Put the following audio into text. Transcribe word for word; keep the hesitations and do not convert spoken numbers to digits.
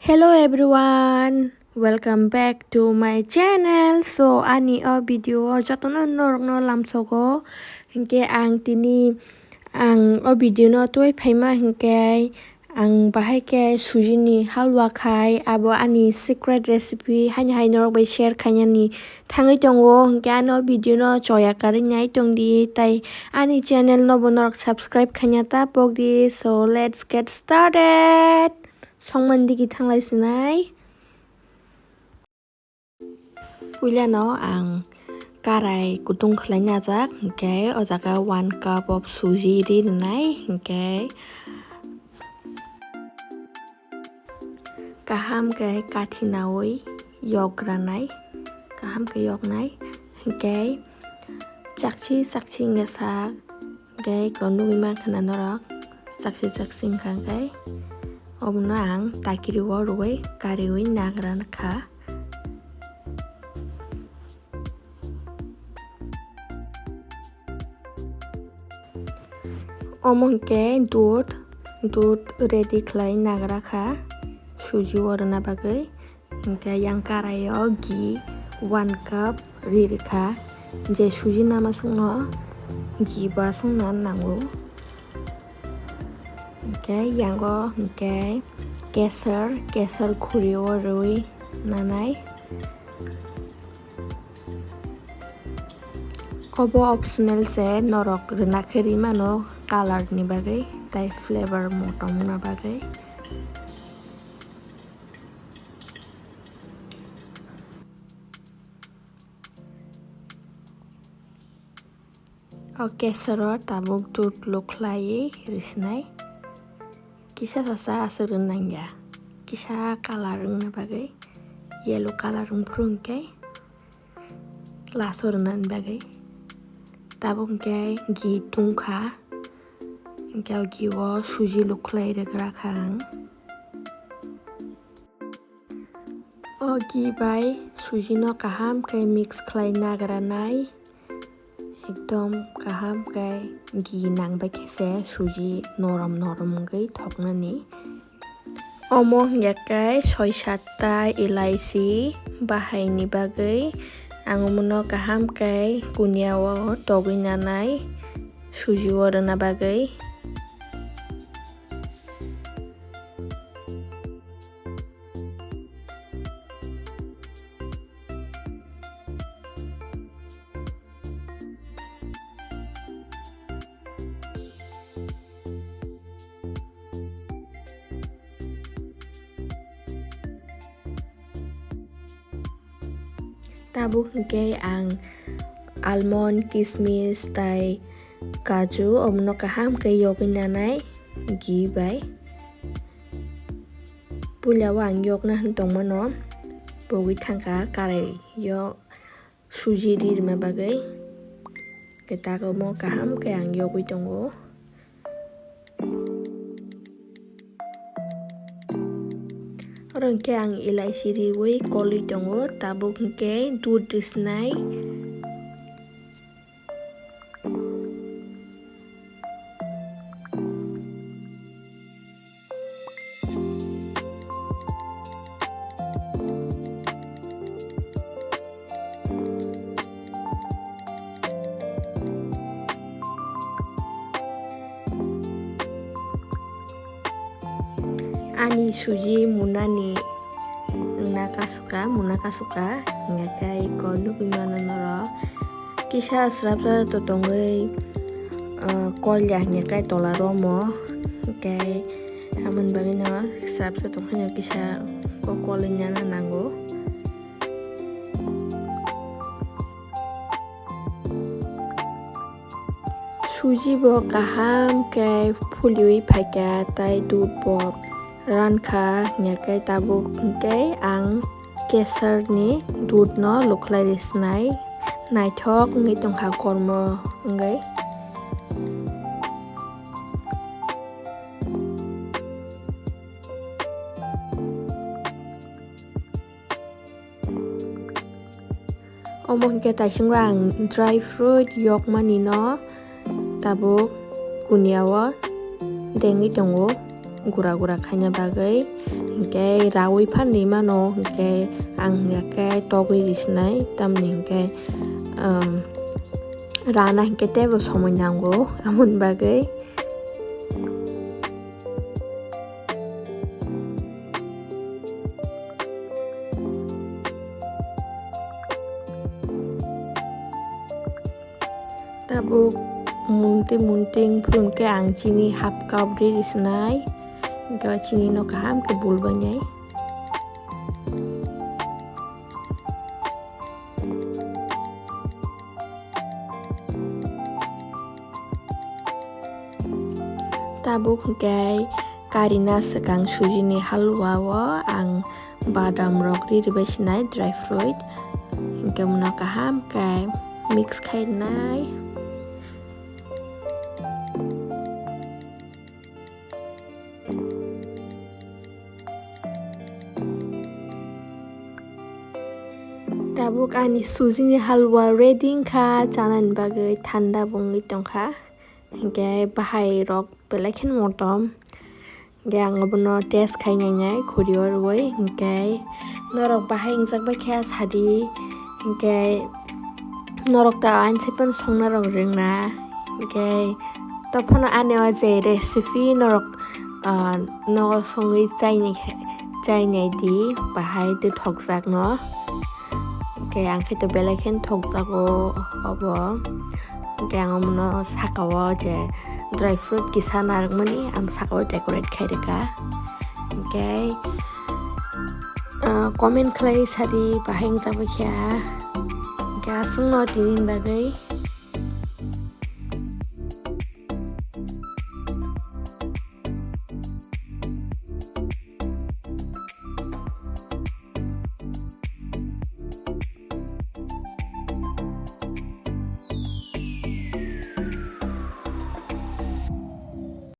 Hello everyone, welcome back to my channel. So ani o video o jotono norokno lamsogo. Hinkhe ang tini ang o video no twi phaima hinkhe ang bahai khe sujini halwa khai, abo ani secret recipe haino hai norok bai share khainani thangwi tongo. Hinkhe ano video no choya karwi nai tongdi, tai ani channel no bo norok subscribe khaina ta pokdi. So let's get started. Songmani digi thanglai sinai. Puilano ang karai kutung khlai najak, hinkhe o jaga one cup of suji ri rwnai, hinkhe kaham khe kathi naui yok ranai, kaham khe yoknai, hinkhe chakchi chakchi wngya sak. Hinkhe eko nugwi mankha na norok, chakchi chakchi wngkha hinkhe obono ang takiri o rwui kariui nagra kha. Omo hinkhe dudh, dudh ready khlai nagra kha suji o rwna bagwi. Hinkhe yang karai o ghee one cup ri rwkha, je suji nama songno ghee bo aswkno nango. Hinkhe yango hinkhe kesar, kesar khuri o rwui nanai. Obo optional se, norok rwna khe ri mano color ni bagwi tai flavor motom wngna bagwi. O kesaro tabuk dudh lukhlaiwi rwsinai. Kisa sasa aswk rwna nangya. Kisa color wngna bagwi, yellow color wngphuru hinkhe laso rwnani bagwi. Tabuk hinkhe ghee tungkha. Hinkhe o ghee o suji lukhlai rwgra kha ang. O ghee bai suji no kaham khe mix khlai nagra nai. Ekdom kaham khe ghee nang bai khe se suji norom norom wngwi thoknani. Omo hinkhe soi satta elaichi bahai ni bagwi ang omono kaham khe kuniya o togwi nanai suji o rwna bagwi. Tabuk hinkhe ang almond, kismis tai kaju omono kaham khe yogwi nanai ghee bai. Puila o ang yokna hin tongmano pogwi thangkha karai o suji ri rwma bagwi. Khe tak omo kaham khe ang yogwi tongo. Oro hinkhe ang elaichi riwi kolwi tongo, tabuk hinkhe dudh rwsinai. Ani suji munani wngna kasuka, muna kasuka, hingkhe eko nugwi mano norok. Kisa srapsa to tongwi, ah, kolya hingkhe tola romo, hingkhe amoni bagwino srapsa tongkhaino kisa kok kolwi nana nango. Suji bo kaham khe phuliwi phaikha, tai dudh bo rankha, hingkhe tabuk hingkhe ang kesar ni dudh no lukhlai rwsinai, naithok wngwi tongkha kormo wngwi. Omo hingkhe taisingo ang dry fruit yokmani no tabuk kuniya o dengwi tongo gura gura khaina bagwi. Hwnkhe rawi phan ri mano, hwnkhe ang hwnkhe togwi ri sinai, tamni hwnkhe, um, rana hwnkhe teibo somoi nango, amoni bagwi. Tabuk munti munting phuru hwnkhe ang chini half cup ri ri sinai, hwnkhe o chini no kaham khe bulbainai. Tabuk hwnkhe karina swkang sujini halwa o ang badam rok ri ri bai sinai, dry fruit, hwnkhe mano kaham khe mix khai nai. Tabuk ani sujini halwa ready wngkha, chanani bagwi thanda bo wngwi tongkha. Hwnkhe bahai rok belai kheno motom. Hwnkhe ang obono test khai nainai khuri o rwui. Hwnkhe norok bahai wngjak bai khe sadi. Hwnkhe norok ta ani se phano songna rok rwngna. Hwnkhe tei phano ani o je recipe norok, ah, nogo songwi chaini khe, chainai di, bahai tei thokjakno. Hwnkhe ang khe to belai kheno thokjago obo. Hwnkhe ang omono saka o je dry fruit kisa narwkmani ang saka o decorate khai rwkha. Hwnkhe, ah, comment khlai sadi bahai wngjak bai khe. Hwnkhe aswkno tini bagwi.